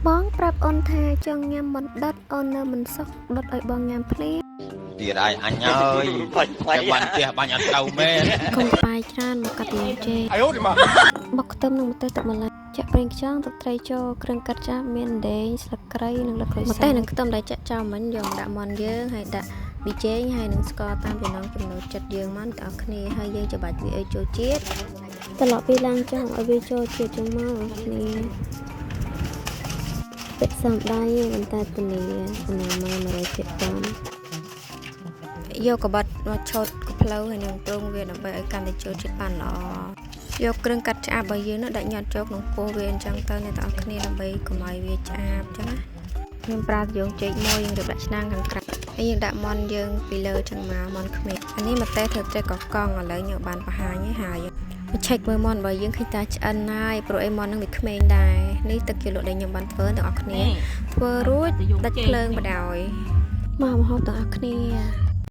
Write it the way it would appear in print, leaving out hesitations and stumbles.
បងប្រាប់អូនថាចង់ញ៉ាំមិនដុតអូននៅមិនសុខដុតឲ្យបងញ៉ាំភ្លាម ទៀតហើយអញអើយតែបាញ់ផ្ទះបាញ់អត់ត្រូវមែន កុំបាយច្រើនមកកាត់យើងចេ អាយុទេមក បុកខ្ទឹមនិងម្ទេសទឹកម្លាចាក់ប្រេងខ្យងទឹកត្រីចូលគ្រឿងកាត់ចាស់មានម្ទេសស្លឹកគ្រៃនិងលឹកក្រូចសើចម្ទេសនិងខ្ទឹមដែលចាក់ចោលមិញយកមកដាក់មាន់យើងហើយដាក់ប៊ីចេងហើយនិងស្ករតាមចំណង់ចំណូលចិត្តយើងមកអ្នកនរគ្នាហើយយើងច្បាច់វាឲ្យចូលជាតិត្រឡប់វាឡើងចង់ឲ្យវាចូលជាតិចឹងមកអ្នកគ្នាពាក់សំដៃប៉ុន្តែធានាអនាម័យ100%យកកបិតមកឆូតកផ្លូវហើយនឹងទ្រង់វាដើម្បីឲ្យកាន់តែចូលជាតិបានល្អយកគ្រឿងកាត់ឆ្អាបរបស់យើងនោះដាក់ញាត់ចូលក្នុងពោះវាអញ្ចឹងទៅអ្នកទាំងអស់គ្នាដើម្បីកុំឲ្យវាឆ្អាបអញ្ចឹងណាខ្ញុំប្រើទយងចេកមួយយើងរៀបដាក់ឆ្នាំងខាងក្រៅហើយយើងដាក់មន់យើងពីលើចឹងមកមន់ក្មេងអានេះម្ទេសធ្វើត្រីកកង់ឥឡូវខ្ញុំបានបង្ហាញហើយមកឆែកមើលមន់របស់យើងឃើញតាឆ្អិនហើយព្រោះអីមន់នឹងវាក្មេងដែរនេះទឹកជាលក់ដែលខ្ញុំបានធ្វើទាំងអស់គ្នាធ្វើរួចដាច់ភ្លើងបដ ாய் មកម្ហូបទាំងអស់គ្នា។